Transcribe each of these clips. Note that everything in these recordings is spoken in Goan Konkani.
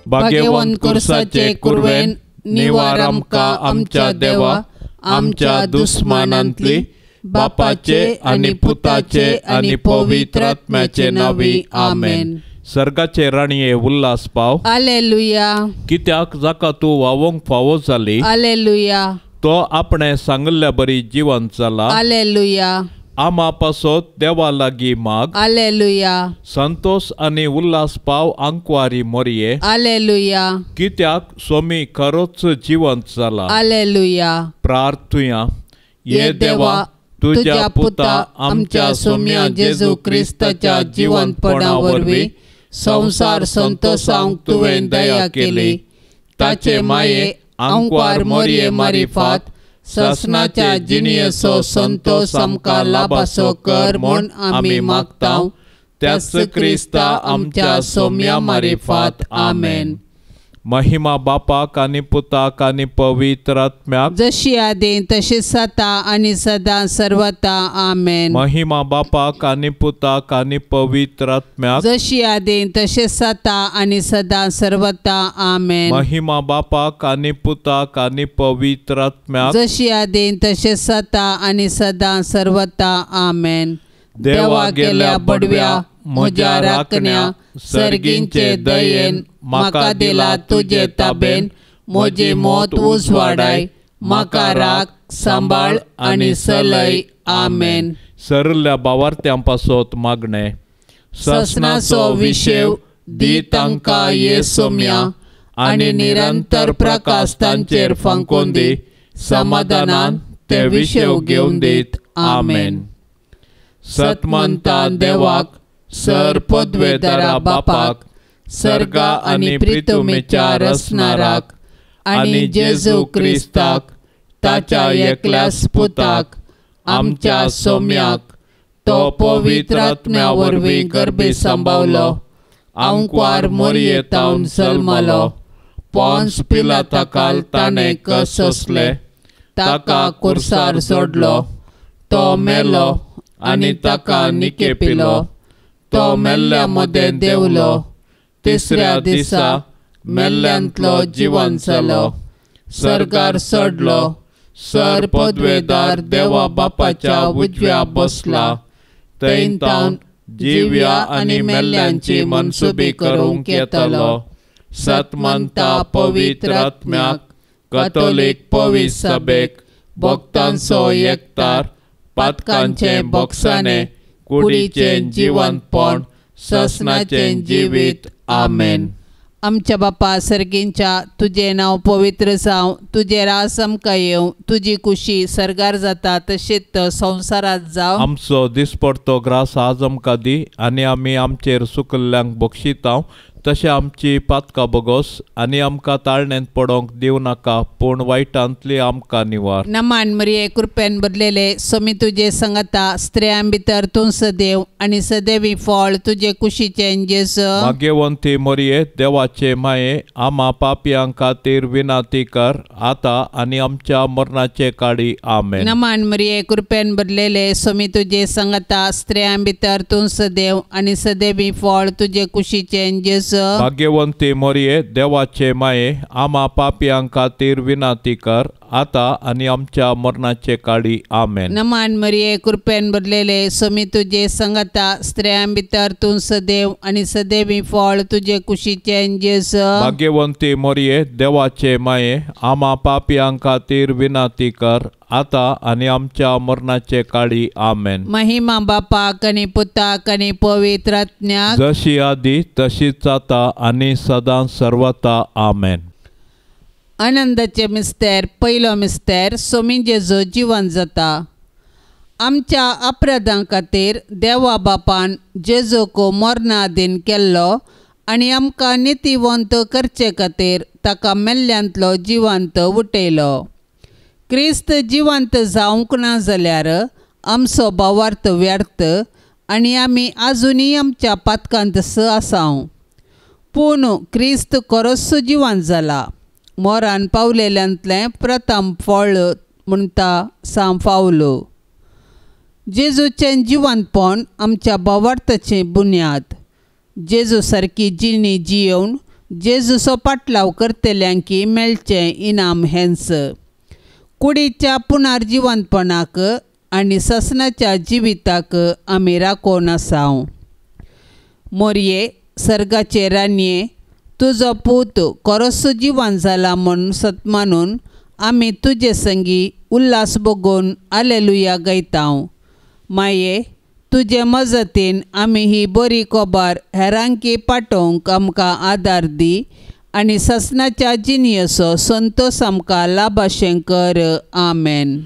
भाग्यवंत कुर्साचे कुरवेन निवार आमकां आमच्या देवा आमच्या दुस्मानांतली बापाचे आनी पुताचे आनी पवित्र आत्म्याचे नांवी आमेन. सर्गाचे राणये उल्हास पाव. हालेलुया. कित्याक जाका तूं वावोंक फावो जाली. हालेलुया. तो आपणे सांगिल्ल्या बरी जिवंत जाला. हालेलुया. आमा पासत देवा लागीं माग. हालेलुया. संतोष आनी उल्हास पाव आंकवारी मोरये. हालेलुया. कित्याक स्वामी खरोच जिवंत जाला. हालेलुया. प्रार्थुया. ये देवा तुज्या पुता आमच्या सोम्या जेजू क्रिस्ताच्या जिवंतपणा वरवीं संवसार संतोषांक तुवें दया केली. ताचे माये आंकवार मोरये मारिफात ससनाच्या जिणयेचो संतोष आमकां लाभासो कर म्हूण आमी मागता त्याच क्रिस्ता आमच्या सोम्या मारिफात. आमेन. महिमा बापाक आनी पुताक आनी पवित्र आत्म्याक, जशी आदी तशी सता आनी सदां सर्वता. आमेन. महिमा बापाक आनी पुताक आनी पवित्र आत्म्याक, जशी आदी तशी सता आनी सदां सर्वता. आमेन. महिमा बापाक आनी पुताक आनी पवित्र आत्म्याक, जशी आदी तशी सता आनी सदां सर्वता. आमेन. देवा गेल्या बडव्या म्हज्या राखण्या सर्गींचे दयेन म्हाका दिला तुजे ताबेन म्हजी मौत उजवाडाय म्हाका राख सांबाळ आनी सलय. आमेन. सरल्या बावार्थ्यां पासत मागणें. ससनाचो विशेव दी तांकां ये सोम्या आनी निरंतर प्रकाश तांचेर फांकोवन दी समाधानान ते विशेव घेवन दीत. आमेन. सतमंता देवाक सर पदवेदारा बापाक सर्गा आनी प्रितुमेच्या रसनाराक आनी जेजू क्रिस्ताक ताच्या एकल्याच पुताक आमच्या सोम्याक तो पवित्र आत्म्या वरवीं गर्भे सांबावलो आंकवार मोरये तावन जल्मलो पोन्स पिलाताकाल ताणें कस सोंसले ताका कुर्सार सोडलो तो मेलो आनी ताका निकेपिलो तो मेल्ल्या मदें देंवलो तिसऱ्या दिसा मेल्ल्यांतलो जिवन जालो सर्गार चडलो सर पदवेदार देवा बापाच्या उजव्या बसला थंय तावन जिव्या आनी मेल्ल्यांची मनसुबी करूंक येतलो. सतमंता पवित्र आत्म्याक कथोलीक पवित्र सभेक भक्तांचो एकतार पातकांचे बोक्साने कुडीचें जिवंतपण ससनाचें जिवीत. आमेन. आमच्या बापा सर्गींच्या तुजें नांव पवित्र जावं, तुजें रास आमकां येवं, तुजी कुशी सर्गार जाता तशीच संवसारांत जावं. आमचो दिसपडतो ग्रास आज आमकां दी आनी आमी आमचेर सुकल्ल्यांक बक्षितांव तशें आमची पातकां बोगोस आनी आमकां ताळण्यांत पडोंक दिवं नाका पूण वायटांतली आमकां निवार. नमान मरिये कृपेन भरलेले स्वामी तुजे संगता स्त्रियां भितर तूं सदैव आनी सदैवी फळ तुजे कुशीचें जेजू. भाग्यवंती मरिये देवाचे माये आमा पापयां खातीर विनंती कर आतां आनी आमच्या मरणाचे काळी. आमेन. नमान मरिये कृपेन भरलेले स्वामी तुजे संगता स्त्रियां भितर तूं सदैव आनी सदैवी फळ तुजे कुशीचें जेजू. भाग्यवंती मरिये देवाचे माये आमा पापयां खातीर विनंती कर आतां आनी आमच्या मरणाचे काळी. आमेन. नमान मरिये कृपेन भरलेले स्वामी तुजे संगता स्त्रियां भितर तूं सदैव आनी सदैवी फळ तुजे कुशीचें जेजू. भाग्यवंती मरिये देवाचे माये आमा पापयां खातीर विनंती कर आतां आनी आमच्या मरणाचे काळी. आमेन. महिमा बापाक आनी पुताक आनी पवित्र आत्म्याक, जशी आदी तशीच आतां आनी सदां सर्वता. आमेन. आनंदाचे मिस्तेर पयलो मिस्तेर स्वामी जेजू जिवन जाता. आमच्या अपराधां खातीर देवा बापान जेजूक मरणाधीन केल्लो आनी आमकां नितीवंत करचे खातीर ताका मेल्ल्यांतलो जिवंत उठयलो. क्रिस्त जिवंत जावंक ना जाल्यार आमचो भावार्थ व्यर्थ आनी आमी आजुनूय आमच्या पातकांत आसाव. पूण क्रिस्त खरोच जिवंत जाला मोरान पावलेल्यांतलें प्रथम फळ म्हणटा साम फावलो. जेजूचें जिवंतपण आमच्या भावार्थाचें बुन्याद. जेजू सारकी जिणी जियेवन जेजूचो पाटलाव करतल्यांकी मेळचें इनाम हेंच. कुडीच्या पुनर्जिवंतपणाक आनी ससनाच्या जिविताक आमी राखोवन आसाव. मोरये सर्गाचे रानये, तुजो पूत कोरोसो जिवन जाला म्हूण सतमानून आमी तुजे संगी उल्हास बगोवन आलेलुया गायताव. माये, तुजे मजतीन आमी ही बरी खबर हेरांकी पाठोवंक आमकां आदार दी आनी ससनाच्या जिणयेचो संतोश आमकां लाभाशें कर. आमेन.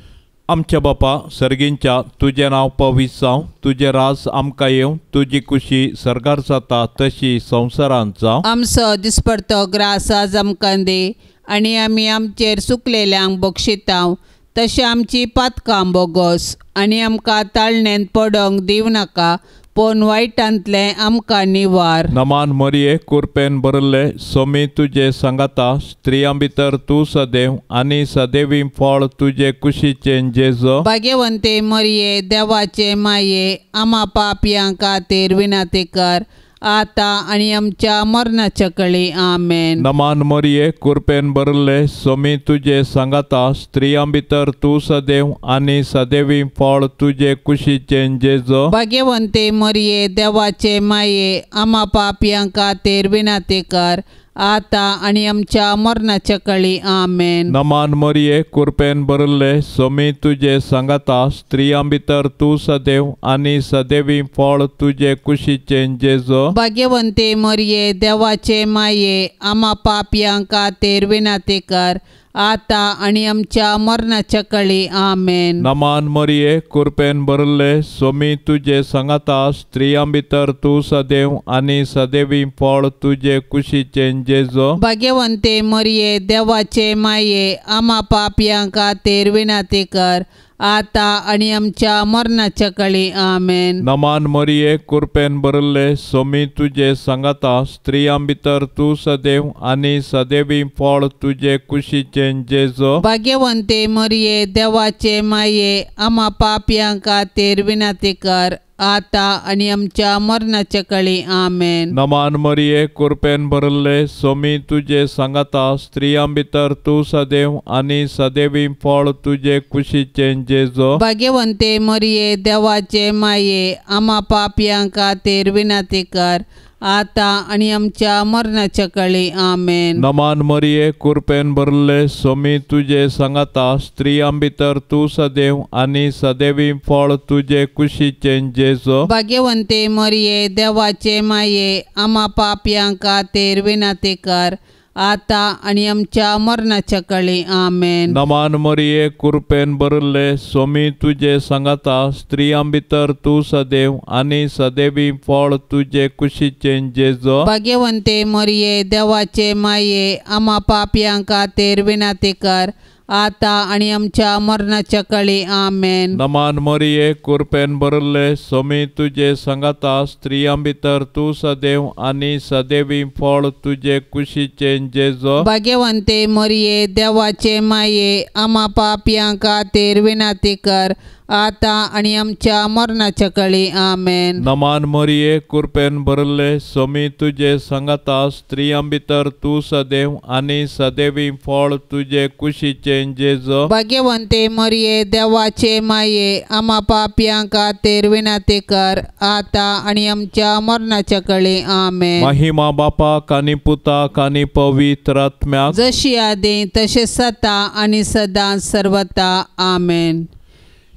आमच्या बापा सर्गींच्या, तुजें नांव पवित्र जावं, तुजें राज आमकां येवं, तुजी कुशी सर्गार जाता तशी संवसारांत जावं. आमचो दिसपडतो ग्रास आज आमकां दी आनी आमी आमचेर सुकलेल्यांक बक्षितांव तशें आमची पातकां बोगोस आनी आमकां ताळणेंत पडोंक दिवं नाका, पूण वायटांतलें आमकां निवार. नमान मरिये, कुरपेन भरिल्ले, सोमी तुजे सांगाता, स्त्रियां भितर तूं सदैव आनी सदैवी फळ तुजे कुशीचें जेजो. भाग्यवंते मरिये, देवाचे माये, आमा पापयां खातीर विनंती कर आतां आनी आमच्या मरणाच्या कळी. आमेन. नमान मरिये, कुरपेन भरिल्ले, सोमी तुजे सांगाता, स्त्रियां भितर तूं सदैव आनी सदैवी फळ तुजे कुशीचें जेजो. भाग्यवंते मरिये, देवाचे माये, आमा पापयां खातीर विनंती कर आतां आनी आमच्या मरणाच्या कळी. आमेन. नमान मरिये, कुरपेन भरिल्ले, सोमी तुजे सांगाता, स्त्रियां भितर तूं सदैव आनी सदैवी फळ तुजे कुशीचें जेजो. भाग्यवंते मरिये, देवाचे माये, आमा पापयां खातीर विनंती कर आतां आनी आमच्या मरणाच्या कळी. आमेन. नमान मरिये, कुरपेन भरिल्ले, सोमी तुजे सांगाता, स्त्रियां भितर तूं सदैव आनी सदैवी फळ तुजे कुशीचें जेजो. भाग्यवंते मरिये, देवाचे माये, आमा पापयां खातीर विनंती कर आतां आनी आमच्या मरणाच्या कळी. आमेन. नमान मरिये, कुरपेन भरिल्ले, सोमी तुजे सांगाता, स्त्रियां भितर तूं सदैव आनी सदैवी फळ तुजे कुशीचें जेजो. भाग्यवंते मरिये, देवाचे माये, आमा पापयां खातीर विनंती कर आतां आनी आमच्या मरणाच्या कळी. आमेन. नमान मरिये, कुरपेन भरिल्ले, सोमी तुजे सांगाता, स्त्रियां भितर तूं सदैव आनी सदैवी फळ तुजे कुशीचें जेजो. भाग्यवंते मरिये, देवाचे माये, आमा पापयां खातीर विनंती कर आतां आनी आमच्या मरणाच्या कळी. आमेन. नमान मरिये, कुरपेन भरिल्ले, सोमी तुजे सांगाता, स्त्रियां भितर तूं सदैव आनी सदैवी फळ तुजे कुशीचें जेजो. भाग्यवंते मरिये, देवाचे माये, आमा पापयां खातीर विनंती कर आतां आनी आमच्या मरणाच्या कळी. आमेन. नमान मरिये, कुरपेन भरिल्ले, सोमी तुजे सांगाता, स्त्रियां भितर तूं सदैव आनी सदैवी फळ तुजे कुशीचें जेजो. भाग्यवंते मरिये, देवाचे माये, आमा पापयां खातीर विनंती कर आतां आनी आमच्या मरणाच्या कळी. आमेन. नमान मरिये, कुरपेन भरिल्ले, सोमी तुजे सांगाता, स्त्रियां भितर तूं सदैव आनी सदैवी फळ तुजे कुशीचें जेजो. भाग्यवंते मरिये, देवाचे माये, आमा पापयां खातीर विनंती कर आतां आनी आमच्या मरणाच्या कळी. आमेन. नमान मरिये, कुरपेन भरिल्ले, सोमी तुजे सांगाता, स्त्रियां भितर तूं सदैव आनी सदैवी फळ तुजे कुशीचें जेजो. भाग्यवंते मरिये, देवाचे माये, आमा पापयां खातीर विनंती कर आतां आनी आमच्या मरणाच्या कळी. आमेन. महिमा बापाक आनी पुताक आनी पवित्र आत्म्याक, जशी आदी तशें सता आनी सदां सर्वता. आमेन.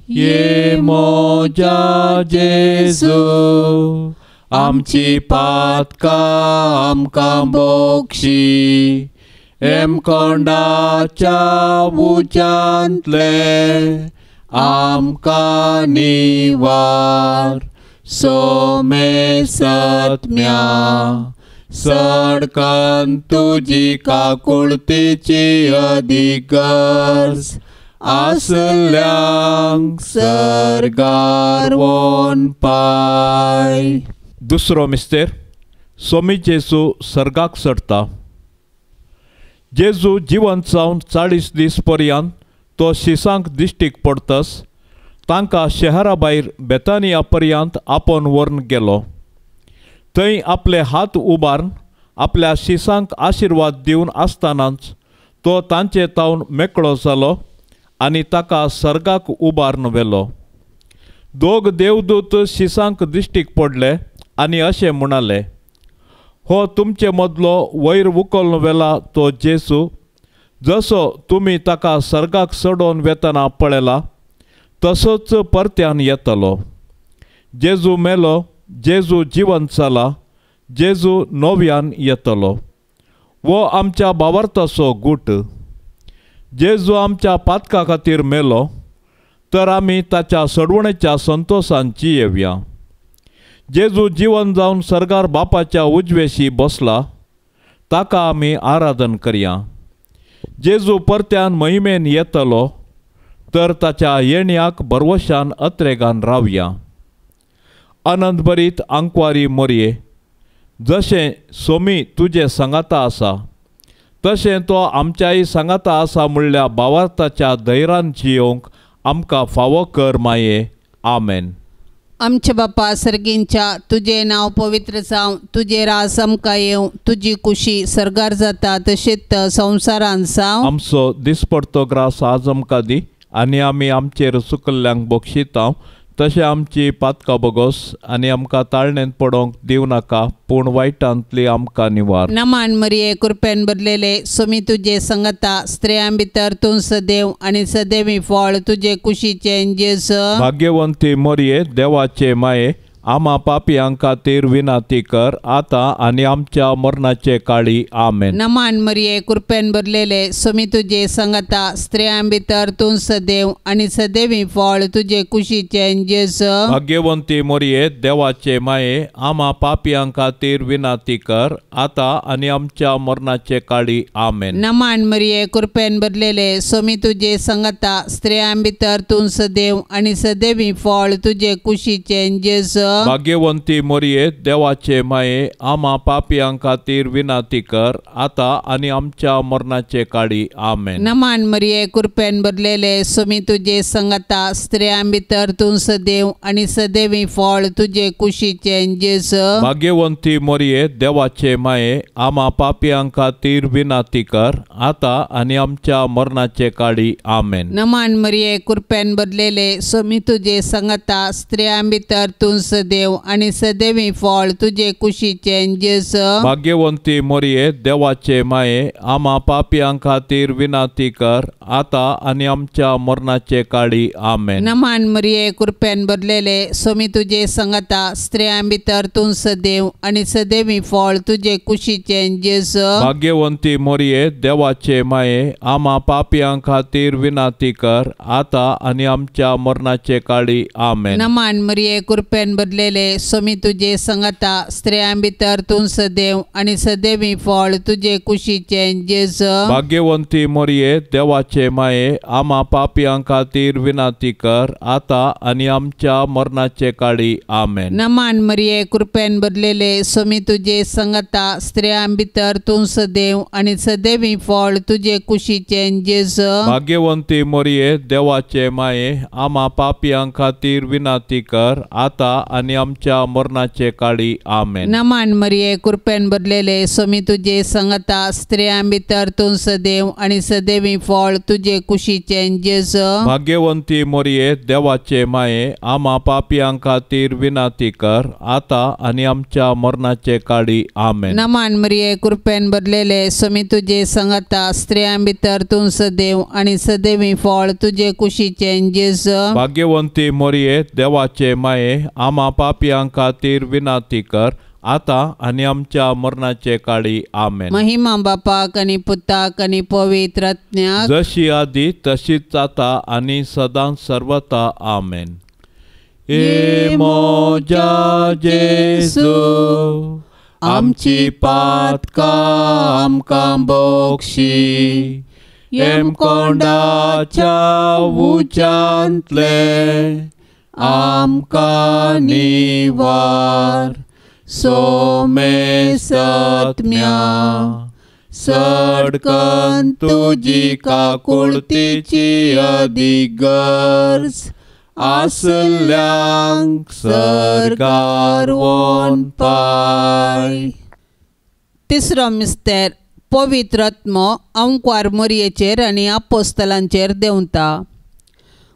ये मोजा जेजू, आमची पातकां आमकां बोक्षी, हेमकोंडाच्या उज्यांतले आमकां निवार, सोमे सत्म्या सडकन तुजी काकुळतीची अधिगर्ज आसल्यांक सर्गार वोन पाय. दुसरो मिस्तेर, सोमी जेजू सर्गाक चडटा. जेजू जिवंत जावन 40 दीस पर्यंत तो शिसांक दिश्टीक पडतस तांकां शहरा भायर बेतानिया पर्यंत आपोवन व्हरून गेलो. थंय आपले हात उबारून आपल्या शिसांक आशिर्वाद दिवन आसतनाच तो तांचे तावन मेकळो जालो आनी ताका सर्गाक उबारून व्हेलो. दोग देवदूत शिसांक दिश्टीक पडले आनी अशें म्हणाले, हो तुमचे मदलो वयर उखलून व्हेला तो जेजू, जसो तुमी ताका सर्गाक चडोवन वेतना पळयला तसोच परत्यान येतलो. जेजू मेलो, जेजू जिवंत जाला, जेजू नव्यान येतलो. वो आमच्या भावार्थाचो गूट. जेजू आमच्या पातका खातीर मेलो तर आमी ताच्या सडवणेच्या संतोशान जियेवया. जेजू जिवन जावन सर्गार बापाच्या उजवेशी बसला, ताका आमी आराधन करया. जेजू परत्यान महिमेन येतलो तर ताच्या येण्याक भरवशान अत्रेगान रावया. आनंद भरीत आंकवारी मोरये, जशें सोमी तुजे सांगाता आसा तशें तो आमच्याय सांगाता आसा म्हणल्या भावार्थाच्या धैर्यान जियोवंक आमकां फावो कर माये. आमेन. आमच्या बापा सर्गींच्या, तुजें नांव पवित्र जावं, तुजें राज आमकां येवं, तुजी कुशी सर्गार जाता तशेंच संवसारांत जावं. आमचो दिसपडतो ग्रास आज आमकां दी आनी आमी आमचेर चुकल्ल्यांक बक्षितांव तशें आमची पातकां बोगोस आनी आमकां ताळणेंत पडोवंक दिवं नाका, पूण वायटांतली आमकां निवार. नमान मरिये, कृपेन भरलेले, सोमी तुजे संगता, स्त्रियां भितर तूं सदैव आनी सदैवी फळ तुजे कुशीचें जेजू. भाग्यवंती मरिये, देवाचे माये, आमा पापयां खातीर विनंती कर आतां आनी आमच्या मरणाचे काळी. आमेन. नमान मरिये, कृपेन भरलेले, सोमी तुजे संगता, स्त्रियां भितर तूं सदैव आनी सदैवी फळ तुजे कुशीचें जेजू. भाग्यवंती मरिये, देवाचे माये, आमा पापयां खातीर विनंती कर आतां आनी आमच्या मरणाचे काळी. आमेन. नमान मरिये, कृपेन भरलेले, सोमी तुजे संगता, स्त्रियां भितर तूं सदैव आनी सदैवी फळ तुजे कुशीचें जेजू. भाग्यवंती मरिये, देवाचे माये, आमा पापयां खातीर विनंती कर आतां आनी आमच्या मरणाचे काळी. आमेन. नमान मरिये, कृपेन भरलेले, सोमी तुजे संगता, स्त्रियां भितर तूं सदैव आनी सदैवी फळ तुजे कुशीचें जेजू. भाग्यवंती मरिये, देवाचे माये, आमा पापयां खातीर विनंती कर आतां आनी आमच्या मरणाचे काळी. आमेन. नमान मरिये, कृपेन भरलेले, सोमी तुजे संगता, स्त्रियां भितर तूं सदैव आनी सदैवी फळ तुजे कुशीचें जेजू. भाग्यवंती मरिये, देवाचे माये, आमा पापयां खातीर विनंती कर आतां आनी आमच्या मरणाचे काळी. आमेन. नमान मरिये, कृपेन भरलेले, सोमी तुजे संगता, स्त्रियां भितर तूं सदैव आनी सदैवी फळ तुजे कुशीचें जेजू. भाग्यवंती मरिये, देवाचे माये, आमा पापयां खातीर विनंती कर आतां आनी आमच्या मरणाचे काळी. आमेन. नमान मरिये, कृपेन भरलेले, सोमी तुजे संगता, स्त्रियां भितर तूं सदैव आनी सदैवी फळ तुजे कुशीचें जेजू. भाग्यवंती मरिये, देवाचे माये, आमा पापयां खातीर विनंती कर आतां आनी आमच्या मरणाचे काळी. आमेन. नमान मरिये, कृपेन भरलेले, सोमी तुजे संगता, स्त्रियां भितर तूं सदैव आनी सदैवी फळ तुजे कुशीचें जेजू. भाग्यवंती मरिये, देवाचे माये, आमा पापयां खातीर विनंती कर आतां आनी आमच्या मरणाचे काळी. आमेन. नमान मरिये, कृपेन भरलेले, सोमी तुजे संगता, स्त्रियां भितर तूं सदैव आनी सदैवी फळ तुजे कुशीचें जेजू. भाग्यवंती मरिये, देवाचे माये, आमा पापयां खातीर विनंती कर आतां आनी आमच्या मरणाचे काळी. आमेन. नमान मरिये, कृपेन भरलेले, सोमी तुजे संगता, स्त्रियां भितर तूं सदैव आनी सदैवी फळ तुजे कुशीचें जेजू. भाग्यवंती मरिये, देवाचे माये, आमा पापयां खातीर विनंती कर आतां आनी आमच्या मरणाचे काळी. आमेन. महिमा बापाक आनी पुताक आनी पवित्र आत्म्याक, जशी आदी तशीच आतां आनी सदां सर्वता. आमेन. ए म्हज्या जेजू, आमची पातकां आमकां बक्षी, हेमकोंडाच्या उज्यांतले आमकां निवार. सोमे सत्म्या सडकन तुजी काकुळतीची अदीक गरज आसल्यांक सर्गार वोन पाय. तिसरो मिस्तेर पवित्र आत्मो अंकवार मोरयेचेर आनी आपोस्तलांचेर देंवता.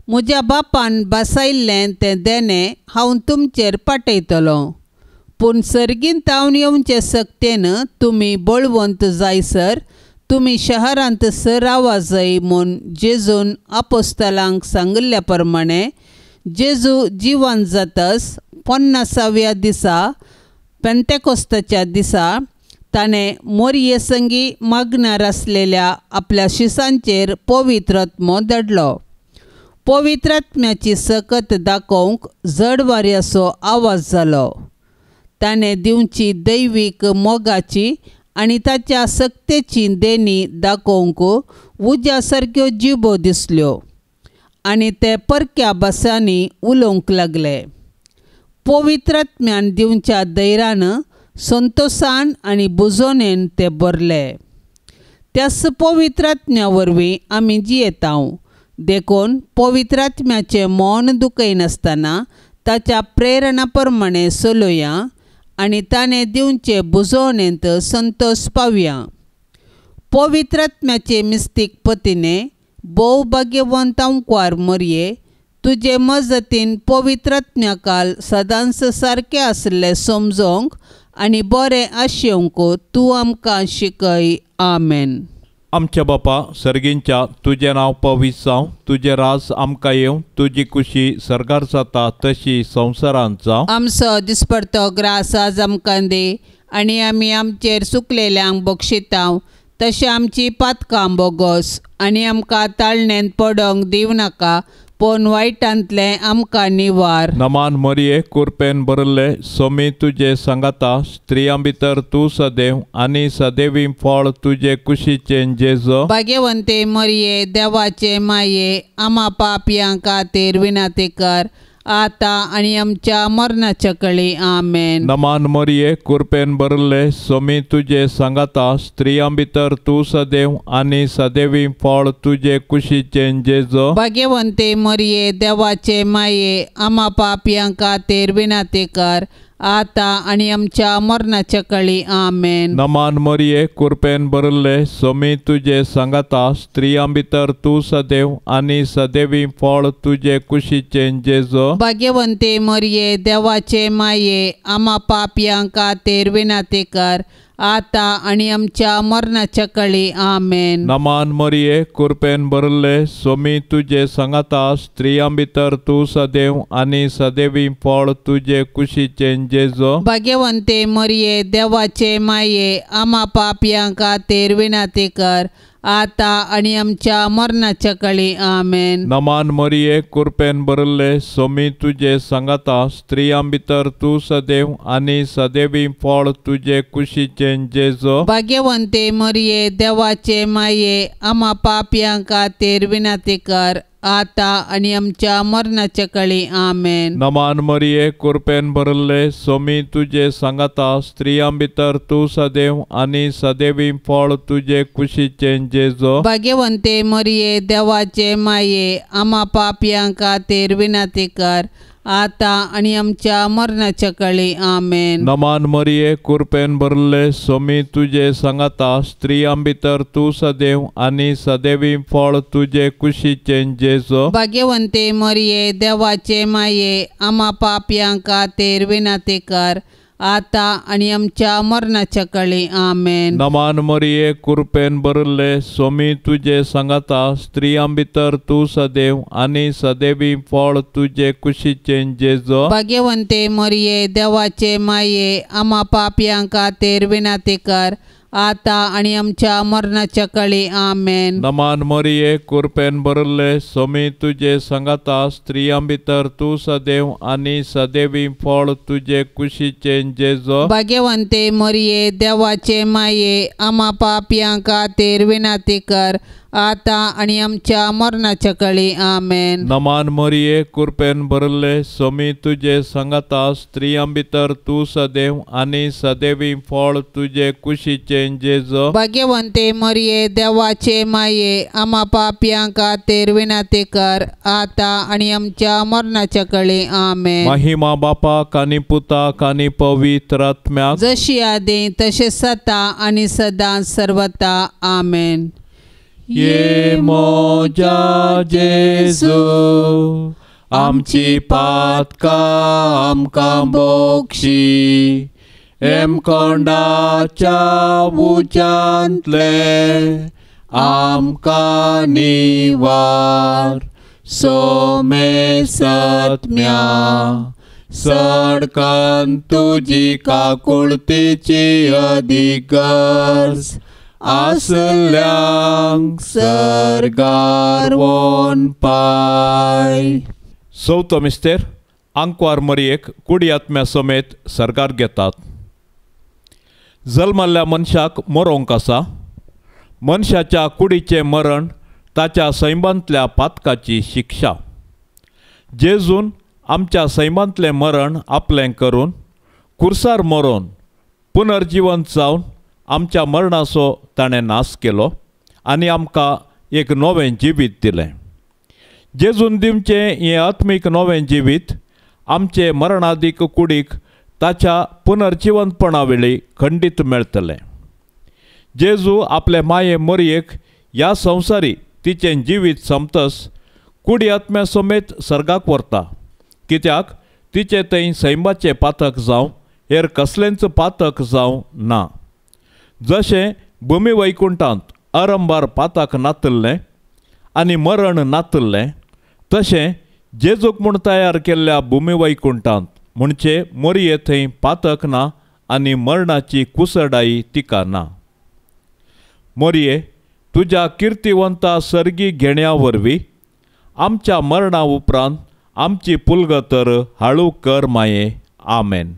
म्हज्या बापान बसायिल्लें तें देणें हांव तुमचेर पाठयतलो, पूण सर्गींत तावन येवचे सक्तेन तुमी बळवंत जायसर तुमी शहरांत सरावा जाय म्हूण जेजून आपोस्तलांक सांगिल्ल्या प्रमाणे जेजू जिवन जातस 50व्या दिसा पेंतेकोस्ताच्या दिसा ताणें मोरये संगी मागणार आसलेल्या आपल्या शिसांचेर पवित्र आत्मो धाडलो. पवित्र आत्म्याची सकत दाखोवंक जड वाऱ्याचो आवाज जालो. ताणें दिवची दैवीक मोगाची आनी ताच्या सक्तेची देणी दाखोवंक उज्या सारक्यो जिबो दिसल्यो आनी ते परक्या भासांनी उलोवंक लागले. पवित्र आत्म्यान दिवच्या धैर्यान संतोसान आनी बुजोनेन ते भरले. त्याच पवित्र आत्म्या वरवीं आमी जियेतांव, देखून पवित्र आत्म्याचें मौन दुखयनासतना ताच्या प्रेरणा प्रमाणे चलोया आनी ताणें दिवचे बुजोवणेंत संतोष पावया. पवित्र आत्म्याचे मिस्तीक पतीने भोव भाग्यवंत अंकवार मोरये तुजे मजतीन पवित्र आत्म्याकाल सदांच सारकें आसलें समजोंक आनी बरें आशेवंक तूं आमकां शिकय. आमेन. आमच्या बापा सर्गींच्या, तुजें नांव पवित्र जावं, तुजें राज आमकां येवं, तुजी कुशी सर्गार जाता तशी संवसारांत जावं. आमचो दिसपडतो ग्रास आज आमकां दी आनी आमी आमचेर सुकलेल्यांक बक्षितांव तशें आमची पातकां बोगोस आनी आमकां ताळणेंत पडोंक दिवं नाका, पूण वायटांतलें आमकां निवार. नमान मरिये, कुरपेन भरिल्ले, सोमी तुजे सांगाता, स्त्रियां भितर तूं सदैव आनी सदैवी फळ तुजे कुशीचें जेजो. भाग्यवंते मरिये, देवाचे माये, आमा पापयां खातीर विनंती कर आतां आनी आमच्या मरणाच्या कळी. आमेन. नमान मरिये, कुरपेन भरिल्ले, सोमी तुजे सांगाता, स्त्रियां भितर तूं सदैव आनी सदैवी फळ तुजे कुशीचें जेजो. भाग्यवंते मरिये, देवाचे माये, आमा पापयां खातीर विनंती कर आतां आनी आमच्या मरणाच्या कळी. आमेन. नमान मरिये, कुरपेन भरिल्ले, सोमी तुजे सांगाता, स्त्रियां भितर तूं सदैव आनी सदैवी फळ तुजे कुशीचें जेजो. भाग्यवंते मरिये, देवाचे माये, आमा पापयां खातीर विनंती कर आतां आनी आमच्या मरणाच्या कळी. आमेन. नमान मरिये, कुरपेन भरिल्ले, सोमी तुजे सांगाता, स्त्रियां भितर तूं सदैव आनी सदैवी फळ तुजे कुशीचें जेजो. भाग्यवंते मरिये, देवाचे माये, आमा पापयां खातीर विनंती कर आतां आनी आमच्या मरणाच्या कळी. आमेन. नमान मरिये, कुरपेन भरिल्ले, सोमी तुजे सांगाता, स्त्रियां भितर तूं सदैव आनी सदैवी फळ तुजे कुशीचें जेजो. भाग्यवंते मरिये, देवाचे माये, आमा पापयां खातीर विनंती कर आतां आनी आमच्या मरणाच्या कळी. आमेन. नमान मरिये, कुरपेन भरिल्ले, सोमी तुजे सांगाता, स्त्रियां भितर तूं सदैव आनी सदैवी फळ तुजे कुशीचें जेजो. भाग्यवंते मरिये, देवाचे माये, आमा पापयां खातीर विनंती कर आतां आनी आमच्या मरणाच्या कळी. आमेन. नमान मरिये, कुरपेन भरिल्ले, सोमी तुजे सांगाता, स्त्रियां भितर तूं सदैव आनी सदैवी फळ तुजे कुशीचें जेजो. भाग्यवंते मरिये, देवाचे माये, आमा पापयां खातीर विनंती कर आतां आनी आमच्या मरणाच्या कळी. आमेन. नमान मरिये, कुरपेन भरिल्ले, सोमी तुजे सांगाता, स्त्रियां भितर तूं सदैव आनी सदैवी फळ तुजे कुशीचें जेजो. भाग्यवंते मरिये, देवाचे माये, आमा पापयां खातीर विनंती कर आतां आनी आमच्या मरणाच्या कळी. आमेन. नमान मरिये, कुरपेन भरिल्ले, सोमी तुजे सांगाता, स्त्रियां भितर तूं सदैव आनी सदैवी फळ तुजे कुशीचें जेजो. भाग्यवंते मरिये, देवाचे माये, आमा पापयां खातीर विनंती कर आतां आनी आमच्या मरणाच्या कळी. आमेन. नमान मरिये, कृपेन भरले, स्वामी तुजे संगता, स्त्रियां भितर तूं सदैव आनी सदैवी फळ तुजे कुशीचें जेजू. भाग्यवंते मरिये, देवाचे माये, आमा पापयां खातीर विनंती कर, आतां आनी आमच्या मरणाच्या कळी. आमेन. महिमा बापाक आनी पुताक आनी पवित्र आत्म्याक, जशी आदी तशें सता आनी सदां सर्वता. आमेन. ये मोजा जेजू, आमची पातकां आमकां बोक्षी, हेमकोंडाच्या उज्यांतले आमकां निवार, सोमे सत्म्या सडकन तुजी काकुळतीची अदीक गरज आसल्यांक सर्गार वोन पाय. चवथो मिस्तेर, आंकवार मरयेक कुडी आत्म्या समेत सर्गार घेतात. जल्मल्ल्या मनशाक मरोंक आसा. मनशाच्या कुडीचें मरण ताच्या सैमांतल्या पातकाची शिक्षा. जेजून आमच्या सैमांतलें मरण आपलें करून कुर्सार मरोन पुनर्जिवंत जावन आमच्या मरणाचो ताणें नाश केलो आनी आमकां एक नवें जिवीत दिलें. जेजून दिवचें हें आत्मीक नवें जिवीत आमचे मरणादीक कुडीक ताच्या पुनर्जिवंतपणा वेळी खंडीत मेळटलें. जेजू आपले माये मरयेक ह्या संवसारी तिचें जिवीत सोंपतस कुडी आत्म्या समेत सर्गाक व्हरता, कित्याक तिचें थंय सैमाचें पातक जावं हेर कसलेंच पातक जावं ना. जशें भूमी वैकुंठांत अरंबार पातक नातल्लें आनी मरण नातल्लें, तशें जेजूक म्हूण तयार केल्ल्या भूमी वैकुंठांत म्हणचे मरये थंय पातक ना आनी मरणाची कुसडाई तिका ना. मरये, तुज्या किर्तिवंता सर्गी घेण्या वरवीं आमच्या मरणा उपरांत आमची पुलगतर हाळू कर माये. आमेन.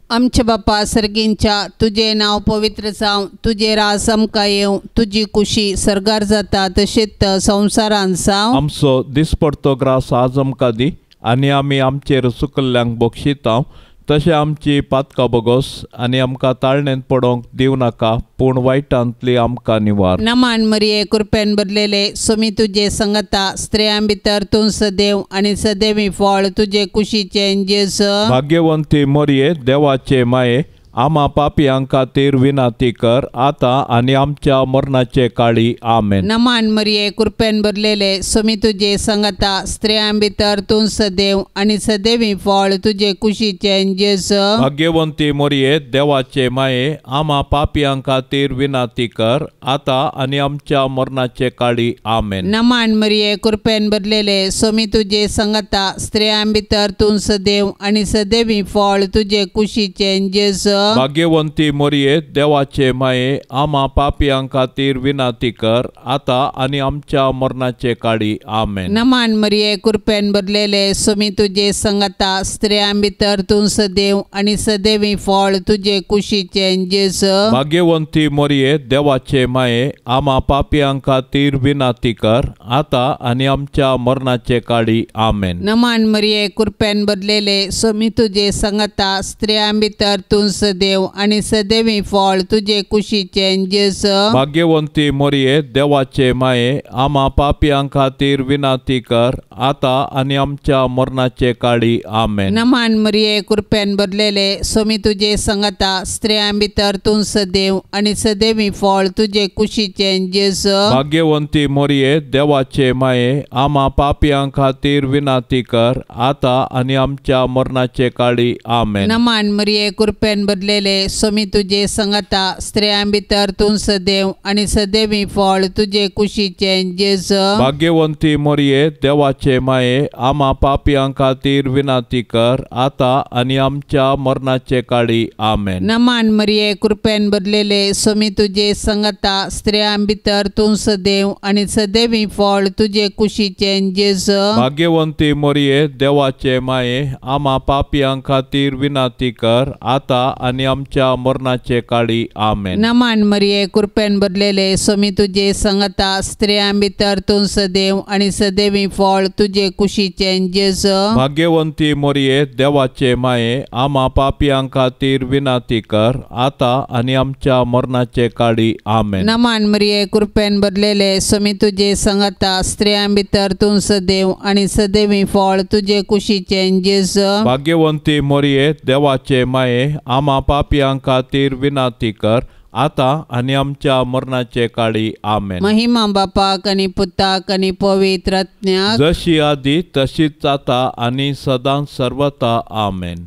आमच्या बापा सर्गींच्या, तुजें नांव पवित्र जावं, तुजें राज आमकां येवं, तुजी कुशी सर्गार जाता तशेंच संवसारांत जावं. आमचो दिसपडतो ग्रास आज आमकां दी आनी आमी आमचेर चुकल्ल्यांक बक्षितांव तशें आमची पातकां बोगोस आनी आमकां ताळणेंत पडोंक दिवं नाका, पूण वायटांतली आमकां निवार. नमान मरिये, कृपेन भरलेले, स्वामी तुजे संगता, स्त्रियां भितर तूं सदैव आनी सदैवी फळ तुजे कुशीचें जेजू. भाग्यवंती मरिये, देवाचे माये, आमा पापयां खातीर विनंती कर, आतां आनी आमच्या मरणाचे काळी. आमेन. नमान मरिये, कृपेन भरलेले, स्वामी तुजे संगता, स्त्रियां भितर तूं सदैव आनी सदैवी फळ तुजे कुशीचें जेजू. भाग्यवंती मरिये, देवाचे माये, आमा पापयां खातीर विनंती कर, आतां आनी आमच्या मरणाचे काळी. आमेन. नमान मरिये, कृपेन भरलेले, स्वामी तुजे संगता, स्त्रियां भितर तूं सदैव आनी सदैवी फळ तुजे कुशीचें जेजू. भाग्यवंती मरिये, देवाचे माये, आमा पापयां खातीर विनंती कर, आतां आनी आमच्या मरणाचे काळी. आमेन. नमान मरिये, कृपेन भरलेले, स्वामी तुजे संगता, स्त्रियां भितर तूं सदैव आनी सदैवी फळ तुजे कुशीचें जेजू. भाग्यवंती मरिये, देवाचे माये, आमा पापयां खातीर विनंती कर, आतां आनी आमच्या मरणाचे काळी. आमेन. नमान मरिये, कृपेन भरलेले, स्वामी तुजे संगता, स्त्रियां भितर तूं सदैव आनी सदैवी फळ तुजे कुशीचें जेजू. भाग्यवंती मरिये, देवाचे माये, आमा पापयां खातीर विनंती कर, आतां आनी आमच्या मरणाचे काळी. आमेन. नमान मरिये, कृपेन भरलेले, स्वामी तुजे संगता, स्त्रियां भितर तूं सदैव आनी सदैवी फळ तुजे कुशीचें जेजू. भाग्यवंती मरिये, देवाचे माये, आमा पापयां खातीर विनंती कर, आतां आनी आमच्या मरणाचे काळी. आमेन. नमान मरिये, कृपेन भरलेले, स्वामी तुजे संगता, स्त्रियां भितर तूं सदैव आनी सदैवी फळ तुजे कुशीचें जेजू. भाग्यवंती मरिये, देवाचे माये, आमा पापयां खातीर विनंती कर, आतां आनी आमच्या मरणाचे काळी. आमेन. नमान मरिये, कृपेन भरलेले, स्वामी तुजे संगता, स्त्रियां भितर तूं सदैव आनी सदैवी फळ तुजे कुशीचें जेजू. भाग्यवंती मरिये, देवाचे माये, आमा पापयां खातीर विनंती कर, आतां आनी आमच्या मरणाचे काळी आमेन. नमान मरिये कृपेन भरलेले स्वामी तुजे संगता, स्त्रियां भितर तूं सदैव आनी सदैवी फळ तुजे कुशीचें जेजू. भाग्यवंती मरिये देवाचे माये, आमा पापयां खातीर विनंती कर आतां आनी आमच्या मरणाचे काळी आमेन. नमान मरिये कृपेन भरलेले स्वामी तुजे संगता, स्त्रियां भितर तूं सदैव आनी सदैवी फळ तुजे कुशीचें जेजू. भाग्यवंती मरिये देवाचे माये, आमा पापयां खातीर विनंती कर आतां आनी आमच्या मरणाचे काळी आमेन. महिमा बापाक आनी पुताक आनी पवित्र आत्म्याक, जशी आदी तशीच आतां आनी सदां सर्वता आमेन.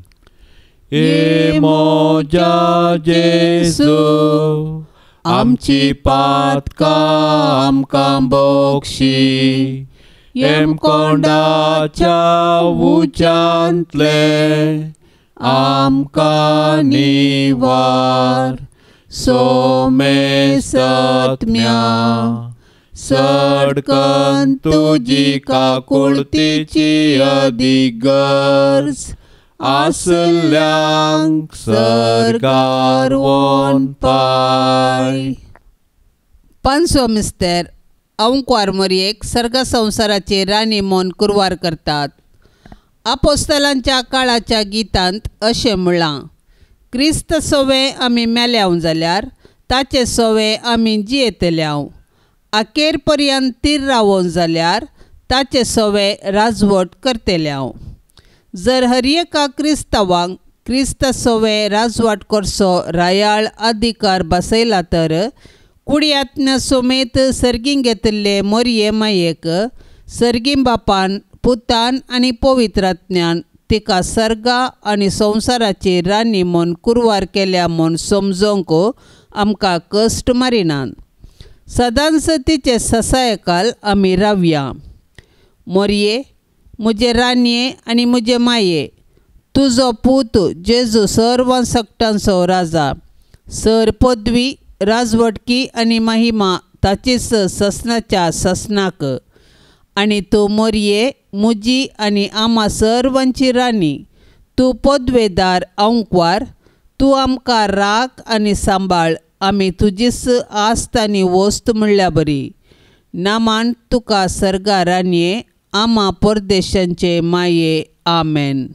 ए म्हज्या जेजू, आमची पातकां आमकां बक्षी, हेमकोंडाच्या उच्यांतले आमकां निवार, सोमेसत्म्या सडकन तुजी काकुळतीची अदीक गरज आसल्यांक सर्गार वोन पाय. पांचवो मिस्तेर अंकवार मरयेक सर्ग संवसाराचे राणी म्हूण कुरवार करतात. आपोस्तलांच्या काळाच्या गितांत अशें म्हळां, क्रिस्त सोवे आमी मेल्याव जाल्यार ताचे सोवे आमी जियेतल्याव, अखेर पर्यंत तीर रावोन जाल्यार ताचे सोवे राजवट करतल्याव. जर हर एका क्रिस्तांवांक क्रिस्त सोवे राजवट करचो रायाळ अधिकार बसयला तर कुडयात्न सोमेत सर्गीं घेतिल्ले मोरये मायेक सर्गीं बापान पुतान आनी पवित्रात्म्यान तिका सर्गा आनी संवसाराची राणी म्हूण कुरवार केल्या म्हूण समजोंक आमकां कश्ट मारिनात. सदांच तिचे ससायकाल आमी रावया. मोरये म्हजे राणये आनी म्हजे माये, तुजो पूत जेजू सर्व सकटांचो राजा, सर पदवी राजवटकी आनी महिमा ताचीच ससनाच्या ससनाक. आनी तूं मोरये म्हजी आनी आमा सर्वांची राणी, तूं पदवेदार अंकवार, तूं आमकां राख आनी सांबाळ, आमी तुजीच आस्त आनी वस्त म्हणल्या बरी. नामान तुका सर्गा राणये, आमा परदेशांचे माये. आमेन.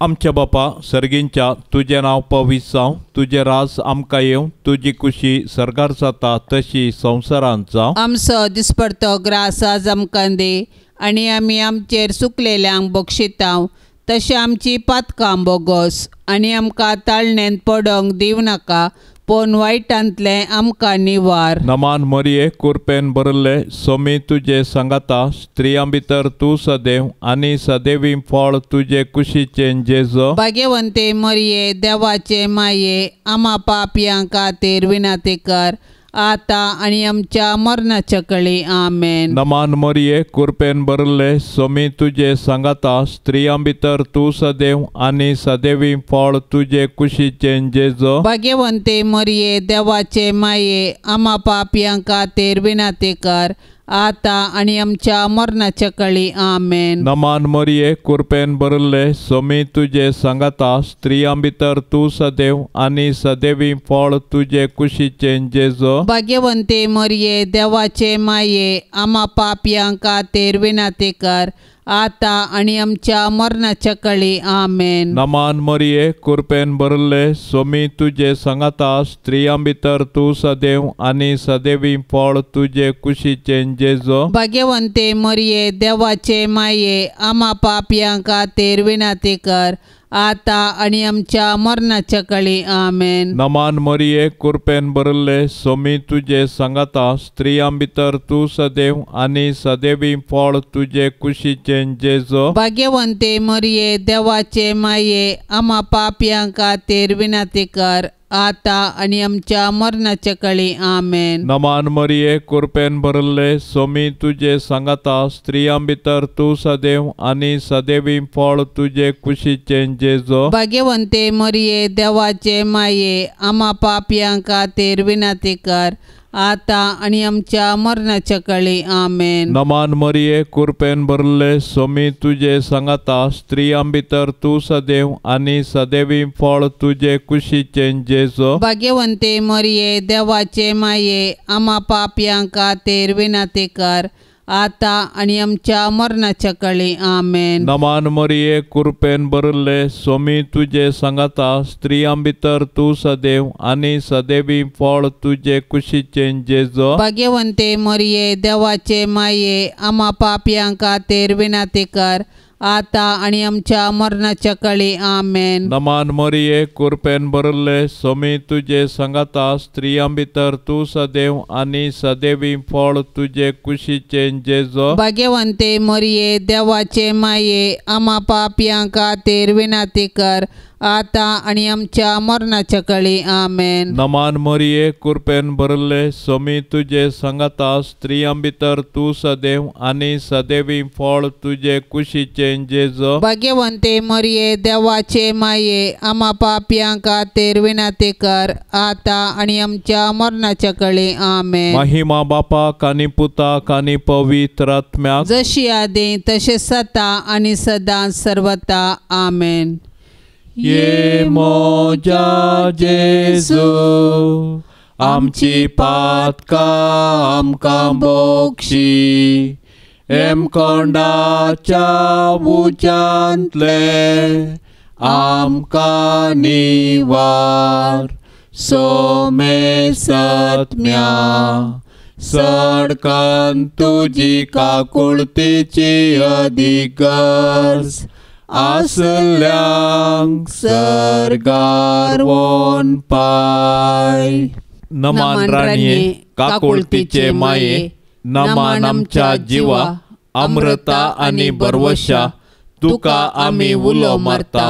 आमच्या बापा सर्गींच्या, तुजें नांव पवित्र जावं, तुजें राज आमकां येवं, तुजी कुशी सर्गार जाता तशी संवसारांत जावं. आमचो दिसपडतो ग्रास आज आमकां दी आनी आमी आमचेर सुकलेल्यांक बक्षितांव तशें आमची पातकां बोगोस, आनी आमकां ताळणेंत पडोंक दिवं नाका, पूण वायटांतलें आमकां निवार. नमान मरिये कुरपेन भरिल्ले सोमी तुजे सांगाता, स्त्रियां भितर तूं सदैव आनी सदैवी फळ तुजे कुशीचें जेजू. भाग्यवंते मरिये देवाचे माये, आमा पापयां खातीर विनंती कर आतां आनी आमच्या मरणाच्या कळी. आमेन. नमान मरिये कुरपेन भरिल्ले सोमी तुजे सांगाता, स्त्रियां भितर तूं सदैव आनी सदैवी फळ तुजे कुशीचें जेजू. भाग्यवंते मरिये देवाचे माये, आमा पापयां खातीर विनंती कर आतां आनी आमच्या मरणाच्या कळी. आमेन. नमान मरिये कुरपेन भरिल्ले सोमी तुजे सांगाता, स्त्रियां भितर तूं सदैव आनी सदैवी फळ तुजे कुशीचें जेजू. भाग्यवंते मरिये देवाचे माये, आमा पापयां खातीर विनंती कर आतां आनी आमच्या मरणाच्या कळी. आमेन. नमान मरिये कुरपेन भरिल्ले सोमी तुजे सांगाता, स्त्रियां भितर तूं सदैव आनी सदैवी फळ तुजे कुशीचें जेजू. भाग्यवंते मरिये देवाचे माये, आमा पापयां खातीर विनंती कर आतां आनी आमच्या मरणाच्या कळी. आमेन. नमान मरिये कुरपेन भरिल्ले सोमी तुजे सांगाता, स्त्रियां भितर तूं सदैव आनी सदैवी फळ तुजे कुशीचें जेजू. भाग्यवंते मरिये देवाचे माये, आमा पापयां खातीर विनंती कर आतां आनी आमच्या मरणाच्या कळी. आमेन. नमान मरिये कुरपेन भरिल्ले सोमी तुजे सांगाता, स्त्रियां भितर तूं सदैव आनी सदैवी फळ तुजे कुशीचें जेजू. भाग्यवंते मरिये देवाचे माये, आमा पापयां खातीर विनंती कर आतां आनी आमच्या मरणाच्या काळी आमेन. नमान मरिये कुरपेन भरले सोमी तुजे सांगाता स्त्रियां भितर तूं सदैव आनी सदैवी फळ तुजे कुशीचें जेजो. भाग्यवंते मरिये देवाचे माये आमा पापयां खातीर विनंती कर आतां आनी आमच्या मरणाच्या काळी आमेन. नमान मरिये कुरपेन भरले सोमी तुजे सांगाता स्त्रियां भितर तूं सदैव आनी सदैवी फळ तुजे कुशीचें जेजो. भाग्यवंते मरिये देवाचे माये आमा पापयां खातीर विनंती कर आतां आनी आमच्या मरणाच्या काळी आमेन. नमान मरिये कुरपेन भरले सोमी तुजे सांगाता स्त्रियां भितर तूं सदैव आनी सदैवी फळ तुजे कुशीचें जेजो. भाग्यवंते मरिये देवाचे माये आमा पापयां खातीर विनंती कर आतां आनी आमच्या मरणाच्या काळी आमेन. नमान मरिये कुरपेन भरले सोमी तुजे सांगाता स्त्रियां भितर तूं सदैव आनी सदैवी फळ तुजे कुशीचें जेजो. भाग्यवंते मरिये देवाचे माये आमा पापयां खातीर विनंती कर आतां आनी आमच्या मरणाच्या काळी आमेन. महिमा बापाक आनी पुताक आनी पवित्र आत्म्याक, जशी आदी तशें सता आनी सदां सर्वता आमेन. ये मोजा जेजू आमची पातकां आमकां बोक्षी हेमकोंडाच्या उज्यांतले आमकां निवार सोमे सत्म्या सडकन तुजी काकुळतीची अधिगर्ज आसल्यांक सर्गार वोन पाय. नमान राणये काकुळतीचे माये नमान आमच्या जिवा अमृता आनी बरवशा तुका आमी उलो मारता.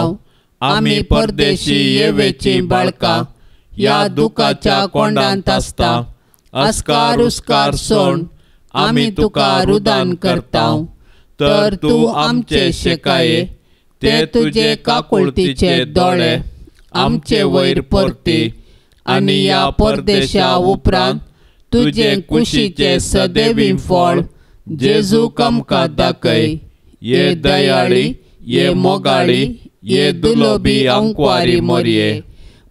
आमी परदेशी येवेची बाळकां ह्या दुखाच्या कोंडांत आसता. अस्कार उस्कार सोण आमी तुका रुदान करता. तर तूं आमचे शेकाये ते तुजे काकुळतीचे दोळे आमचे वयर परती आनी ह्या परदेशा उपरांत तुजे कुशीचे सदैवी फळ जेजूक आमकां दाखय. ये दयाळी ये मोगाळी ये दुलोबी आंकवारी मोरये.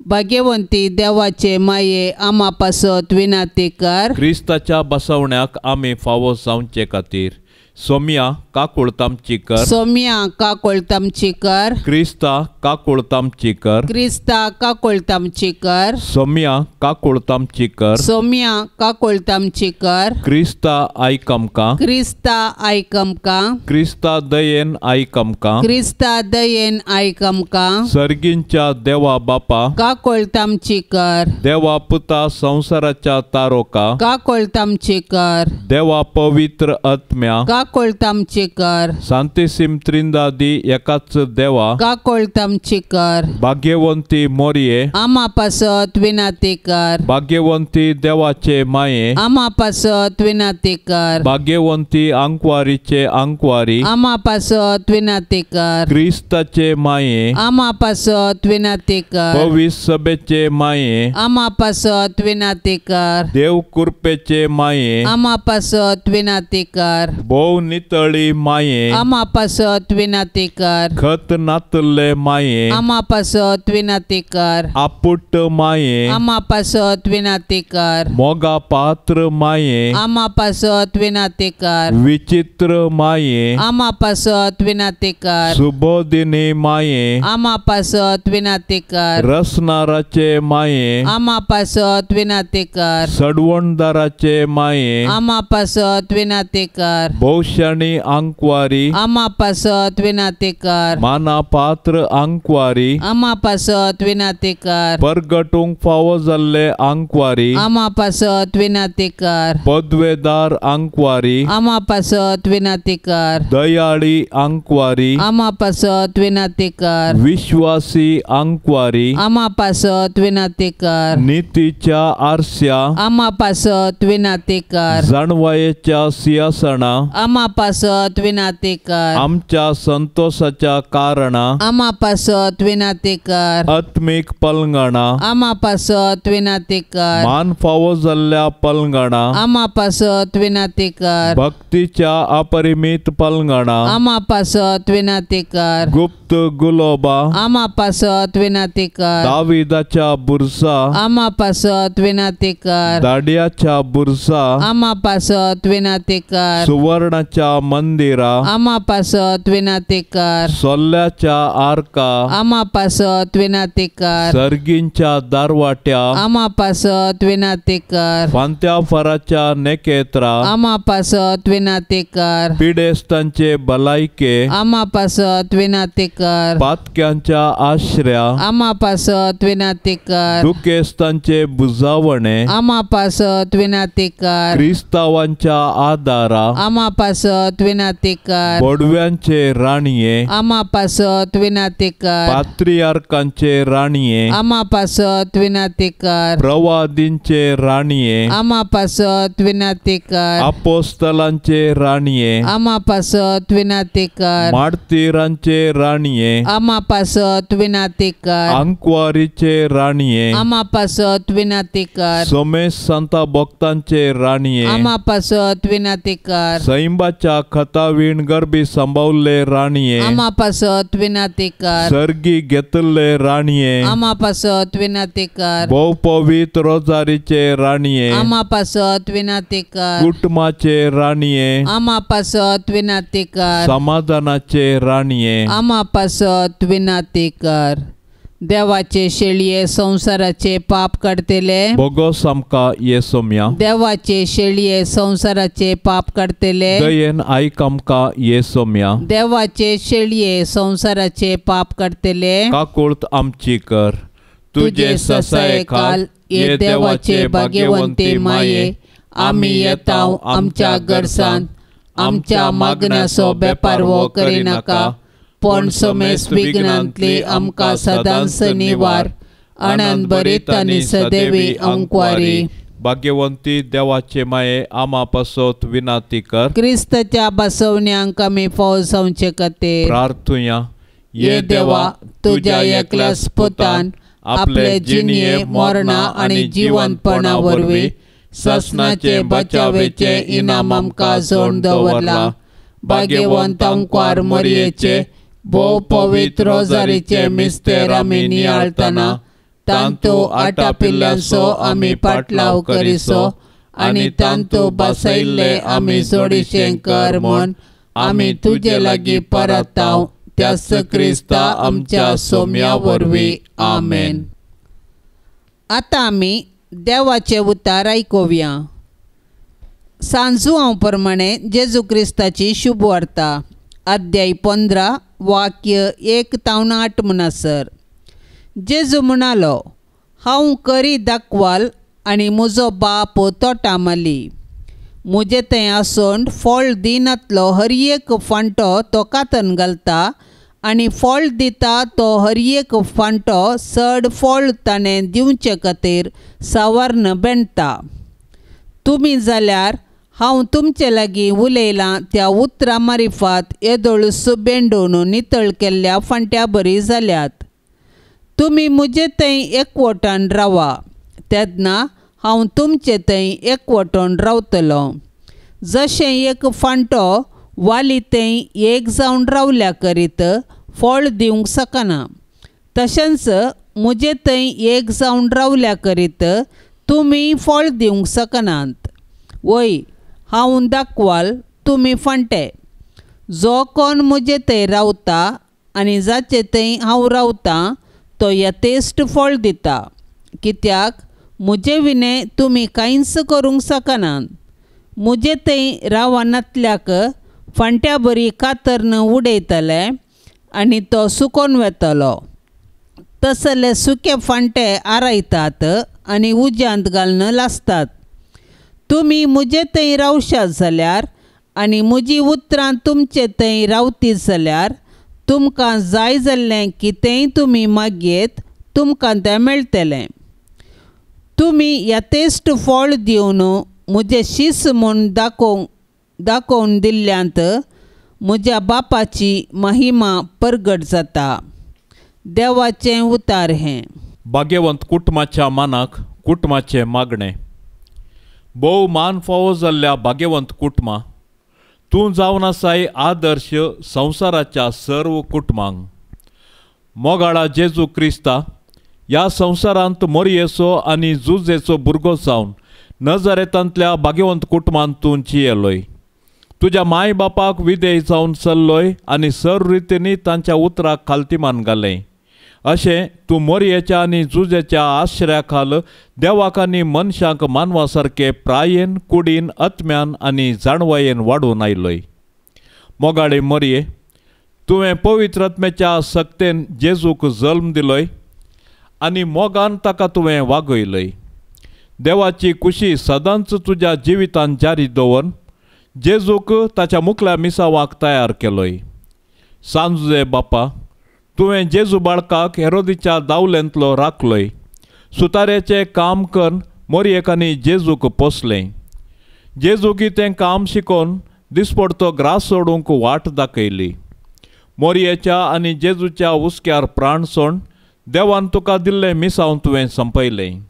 भाग्यवंती देवाचे माये आमा पासत विनंती कर. क्रिस्ताच्या बसवण्याक आमी फावो जावचे खातीर सोम्या काकुळतामची कर. सोम्या काकुळतामची कर. क्रिस्ता काकुळतामची कर. क्रिस्ता काकुळतामची कर. सोम्या काकुळतामची कर. सोम्या काकुळतामची कर. क्रिस्ता आयक आमकां. क्रिस्ता आयक आमकां. क्रिस्ता दयेन आयक आमकां. क्रिस्ता दयेन आयक आमकां. सर्गींच्या देवा बापा काकुळतामची कर. देवा पुता संवसाराच्या तारोका काकुळतामची कर. देवा पवित्र आत्म्या काकुळतामची कर. सांतिसिम त्रिंदादी एकाच देवा काकुळतामची कर. भाग्यवंती मोरये आमा पासत विनंती कर. भाग्यवंती देवाचे माये आमा पासत विनंती कर. भाग्यवंती आंकवारीचे आंकवारी आमा पासत विनंती कर. क्रिस्ताचे माये आमा पासत विनंती कर. पवित्र सभेचे माये आमा पासत विनंती कर. देव कृपेचे माये आमा पासत विनंती कर. भोव नितळी माये आमा पासत विनंती कर. खत नातल्ले माये आमा पासत विनंती कर. आपुट माये आमा पासत विनंती कर. मोगा पात्र माये आमा पासत विनंती कर. विचित्र माये आमा पासत विनंती कर. सुबोधिनी माये आमा पासत विनंती कर. रसनाराचे माये आमा पासत विनंती कर. सडवणदाराचे माये आमा पासत विनंती कर. भोवशाणी आंकवारी आमा पासत विनंती कर. माना पात्र आंकवारी आमा पासत विनंती कर. परगटूंक फावो जाल्ले आंकवारी आमा पासत विनंती कर. पदवेदार आंकवारी आमा पासत विनंती कर. दयाळी आंकवारी आमा पासत विनंती कर. विश्वासी आंकवारी आमा पासत विनंती कर. नितीच्या आरस्या आमा पासत विनंती कर. जाणवायेच्या सिंहासना आमा पासत विनाती कर. आमच्या संतोषाच्या कारणा आमा पासत विनाती कर. आत्मीक पलंगणा आमा पासत विनाती कर. मान फावो जाल्ल्या पलंगणा आमा पासत विनाती कर. भक्तीच्या अपरिमित पलंगणा आमा पासत विनाती कर. गुप्त गुलोबा आमा पासत विनाती कर. दाविदाच्या बुरसा आमा पासत विनाती कर. दाडियाच्या बुरसा आमा पासत विनाती कर. सुवर्णाच्या मंदिरा आमा पासत विनाती कर. सोल्ल्याच्या आरका आमा पासत विनाती कर. सर्गींच्या दारवाट्या आमा पासत विनाती कर. फांत्या फराच्या नेकेत्रा आमा पासत विनाती कर. पिडेस्तांचे भलायके आमा पासत विनाती कर. पातक्यांच्या आश्र्या आमा पासत विनाती कर. दुखेस्तांचे बुजावणे आमा पासत विनाती कर. क्रिस्तावांच्या आदारा आमा पासत विनाती कर. बोडव्यांचे राणये आमा पासत विनाती कर. पात्रियार्कांचे राणये आमा पासत विनाती कर. प्रवादींचे राणये आमा पासत विनाती कर. अपोस्तलांचे राणये आमा पासत विनाती कर. मार्तीरांचे राणये आमा पासत विनाती कर. अंकवारीचे राणये आमा पासत विनाती कर. सोमेश संता भक्तांचे राणये आमा पासत विनाती कर. सैंबाच्या खतावीण गर्भी सांबावल्ले राणये आमा पासत विनाती कर. सर्गी घेतल्ले राणये आमा पासत विनाती कर. भोवपवित रोजारीचे राणये आमा पासत विनाती कर. कुटुंबाचे राणये आमा पासत विनाती कर. समाधानाचे राणये आमा पासत विनाती कर. देवाचे शेळये संवसाराचे पाप काडतले बोगोस आमकां ये सोम्या. देवाचे शेळये संवसाराचे पाप काडतले दयेन आयक आमकां ये सोम्या. देवाचे शेळये संवसाराचे पाप काडतले काकुळत आमची कर. तुजे ससायेखाल ये देवाचे भाग्यवंती माये आमी येता आमच्या गरसान आमच्या मागण्याचो बेपारवो करिनाका पण समेस विघ्नांतली आमकां सदांच निवार. आनंद भरीत आनी सदैवी अंकवारी. भाग्यवंती देवाचे माये आमा पासत विनाती कर. क्रिस्ताच्या बसवण्यांक आमी फाव जावचे खातीर प्रार्थुया. ये देवा तुज्या एकल्याच पुतान आपले जिणये मरणा आनी जिवंतपणा वरवीं ससनाचे बचावेचे इनाम आमकां जोडून दवरलां. भाग्यवंत अंकवार मरयेचे भोव पवित्र रोजारीचे मिस्तेर आमी नियाळतना तांतू आटापिल्ल्यांचो आमी पाटलाव करिसो आनी तांतू बसयल्ले आमी जोडीशें कर म्हूण आमी तुजे लागीं परताव त्याच क्रिस्ता आमच्या सोम्या वरवीं. आमेन. आतां आमी देवाचें उतार आयकुया. सांजू प्रमाणे जेजू क्रिस्ताची शुभवार्ता अध्याय 15 वाक्य 1 ते 8 म्हणसर. जेजू म्हणालो, हांव करी दाखवाल आनी म्हजो बाप तोटामाली. म्हजे थंय आसून फळ दिनातलो हर एक फांटो तो कातन घालता आनी फळ दिता तो हर एक फांटो चड फळ ताणें दिवचे खातीर सावारन बेणटा. तुमी जाल्यार हांव तुमचे लागीं उलयलां त्या उतरां मारिफात येदोळूस बेंडून नितळ केल्ल्या फांट्या बरी जाल्यात. तुमी म्हजे थंय एकवटान रावा तेन्ना हांव तुमचे थंय एकवटून रावतलो. जशें एक फांटो वाली थंय एक जावन रावल्या करीत फळ दिवंक शकना तशेंच म्हजे थंय एक जावन रावल्या करीत तुमी फळ दिवंक शकनात. वय हांव दाखवाल तुमी फांटे. जो कोण म्हजे थंय रावता आनी जाचे थंय हांव रावतां तो यथेश्ट फळ दिता. कित्याक म्हजे विणें तुमी कांयच करूंक शकनात. म्हजे थंय रावनातल्याक फांट्या बरी कातरन उडयतले आनी तो सुकोन वेतलो. तसले सुके फांटे आरायतात आनी उज्यांत घालून लासतात. तुमी म्हजे थंय रावशात जाल्यार आनी म्हजी उतरां तुमचे थंय रावतीत जाल्यार तुमकां जाय जाल्लें कितेंय तुमी मागयेत तुमकां तें मेळटलें. तुमी यथेश्ट फळ दिवन म्हजें शीस म्हूण दाखोवंक दाखोवन दिल्ल्यांत म्हज्या बापाची महिमा परगट जाता. देवाचें उतार हें. भाग्यवंत कुटुंबाच्या मानाक कुटुंबाचें मागणें. भोव मान फावो जाल्ल्या भाग्यवंत कुटुंबा, तूं जावन आसाय आदर्श संवसाराच्या सर्व कुटुंबांक. मोगाळा जेजू क्रिस्ता, ह्या संवसारांत मोरयेचो आनी जुजेचो भुरगो जावन नजरेतांतल्या भाग्यवंत कुटुंबांत तूं जियेलोय. तुज्या माय बापाक विधेय जावन चल्लोय आनी सर्व रितींनी तांच्या उतराक खालतीमान घालें. अशें तूं मोरयेच्या आनी जुजेच्या आश्रया खाल देवाक आनी मनशांक मानवा सारके प्रायेन, कुडीन, आत्म्यान आनी जाणवायेन वाडून आयलोय. मोगाळे मोरये, तुवें पवित्र आत्म्याच्या सक्तेन जेजूक जल्म दिलोय आनी मोगान ताका तुवें वागयलोय. देवाची खुशी सदांच तुज्या जिवितान जारी दवरून जेजूक ताच्या मुखल्या मिसावाक तयार केलोय. सांजुजे बापा, तुवें जेजू बाळकाक हेरोदीच्या दावलेंतलो राखलोय. सुताऱ्याचें काम करून मोरयेक आनी जेजूक पोसलें. जेजूक तें काम शिकोवन दिसपडतो ग्रास सोडूंक वाट दाखयली. मोरयेच्या आनी जेजूच्या हुस्क्यार प्राण सोड देवान तुका दिल्लें मिसांव तुवें संपयलें.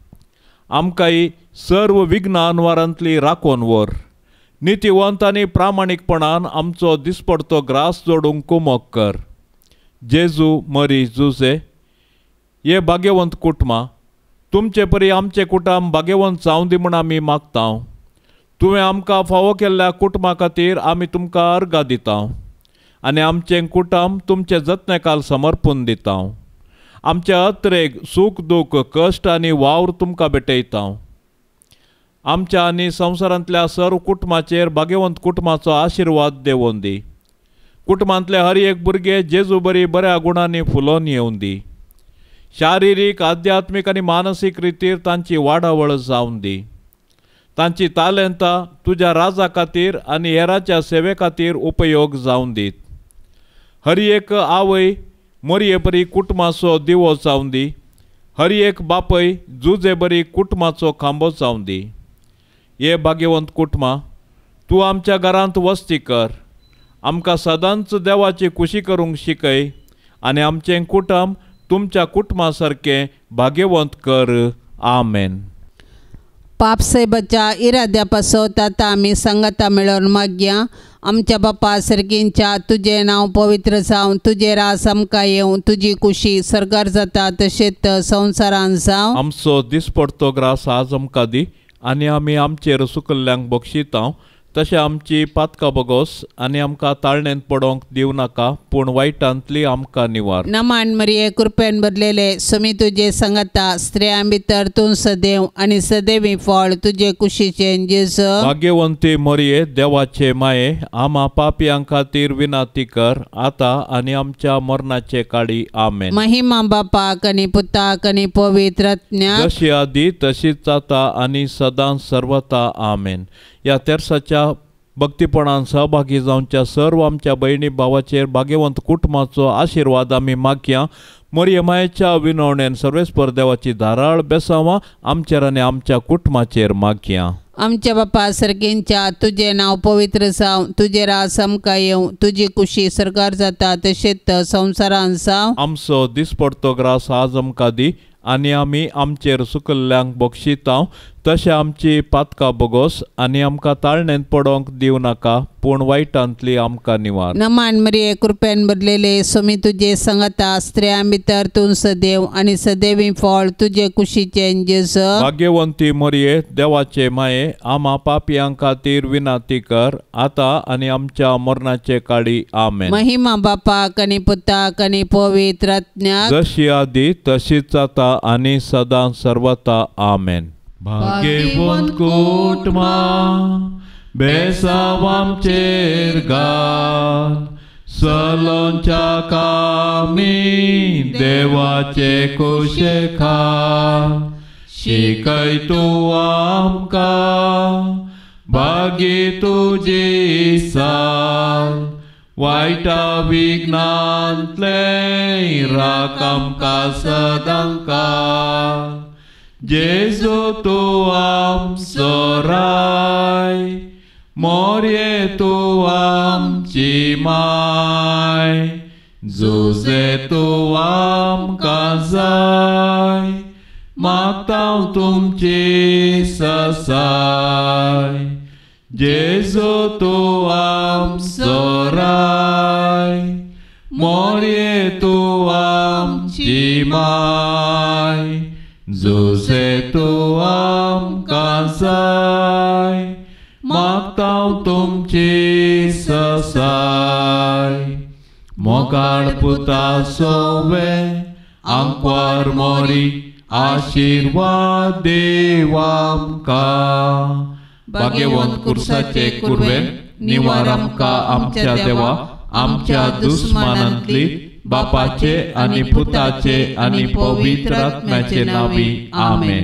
आमकांय सर्व विघ्न अनवारांतली राखोवन व्हर. नितीवंत आनी प्रामाणीकपणान आमचो दिसपडतो ग्रास जोडूंक कुमक कर. जेजू, मरी, जुजे हे भाग्यवंत कुटुंबां, तुमचे परी आमचें कुटुंब भाग्यवंत जावं दी म्हूण आमी मागता. तुवें आमकां फावो केल्ल्या कुटुंबा खातीर आमी तुमकां अर्गां दिता आनी आमचें कुटुंब तुमचे जतनाय समर्पून दिता. आमचे अत्रेग, सूख दूख, कश्ट आनी वावर तुमकां भेटयता. आमच्या आनी संवसारांतल्या सर्व कुटुंबाचेर भाग्यवंत कुटुंबाचो आशिर्वाद देवोन दी. कुटुंबांतले हर एक भुरगे जेजू बरी बऱ्या गुणांनी फुलोवन येवन दी. शारिरीक, आध्यात्मीक आनी मानसीक रितीर तांची वाडावळ जावन दी. तांची तालेंतां तुज्या राजा खातीर आनी हेराच्या सेवे खातीर उपयोग जावन दीत. हर एक आवय मोरये बरी कुटुंबाचो दिवो जावन दी. हर एक बापय जुजे बरी कुटुंबाचो खांबो जावन दी. हे भाग्यवंत कुटुंबा, तूं आमच्या घरांत वस्ती कर. आमकां सदांच देवाची खुशी करूंक शिकय आनी आमचें कुटुंब तुमच्या कुटुंबा सारकें भाग्यवंत कर. आमेन. पापसाहेबाच्या इराद्या पासत आतां आमी सांगाता मेळोवन मागया. आमच्या बापा सर्गींच्या, तुजें नांव पवित्र जावं, तुजें रास आमकां येवं, तुजी खुशी सर्गार जाता तशेंच संवसारान जावं. आमचो दिसपडतो ग्रास आज आमकां दी आनी आमी आमचेर सुकल्ल्यांक बक्षिता तशें आमची पातकां बोगोस आनी आमकां ताळणेंत पडोवंक दिवं नाका, पूण वायटांतली आमकां निवार. नमान मरिये, कृपेन भरलेले, स्वामी तुजे सांगाता, स्त्रियां भितर तूं सदैव आनी सदैवी फळ तुजे कुशीचें जेजू. भाग्यवंती मरिये, देवाचे माये, आमा पापयां खातीर विनंती कर आतां आनी आमच्या मरणाचे काळी. आमेन. महिमा बापाक आनी पुताक आनी पवित्र आत्म्याक, जशी आदी तशीच आतां आनी सदां सर्वता. आमेन. ह्या तेर्साच्या भक्तीपणान सहभागी जावच्या सर्व आमच्या भयणी भावाचेर भाग्यवंत कुटुंबाचो आशिर्वाद आमी मागया. मरिये मायेच्या विनवणेन सर्वेस्पर देवाची धाराळ बेसांवां आमचेर आनी आमच्या कुटुंबाचेर मागया. आमच्या बापा सर्गींच्या, तुजें नांव पवित्र जावं, तुजें रास आमकां येवं, तुजी खुशी सर्गार जाता तशेंच संवसारान जावं. आमचो दिसपडतो ग्रास आज आमकां दी आनी आमी आमचेर सुकल्ल्यांक बक्षिता तशें आमची पातकां बोगोस आनी आमकां ताळणेंत पडोवंक दिवं नाका, पूण वायटांतली आमकां निवार. नमान मरिये, कृपेन भरलेले, स्वामी तुजे सांगाता, स्त्रियां भितर तूं सदैव आनी सदैवी फळ तुजे कुशीचें जेजू. भाग्यवंती मरिये, देवाचे माये, आमा पापयां खातीर विनंती कर आतां आनी आमच्या मरणाचे काळी. आमेन. महिमा बापाक आनी पुताक आनी पवित्र आत्म्याक, जशी आदी तशीच आतां आनी सदां सर्वता. आमेन. भाग्यवंत कुटुंबा, बेसांव आमचेर घाल, सलोंच्या कामी देवाचे कुशे खाल, शिकय तूं आमकां भागी तुजी साल, वायटा विघ्नांतले राख आमकां सदांकाळ. जेजू तूं आमचो राय, मोरये तूं आमची माय जुजे तूं आमकां जाय मागता तुमची ससाय जेजू तूं आमचो राय मोरये तूं आमची माय जुजे तूं आमकां जाय मागता तुमची ससाय मोगाळ पुता सोवे आंकवार मोरी आशिर्वाद देव आमकां भाग्यवंत कुर्साचे कुर्वे निवार आमकां आमच्या देवा आमच्या दुस्मानांतली बापाचे आनी पुताचे आनी पवित्र आत्म्याचे नांवी आमेन.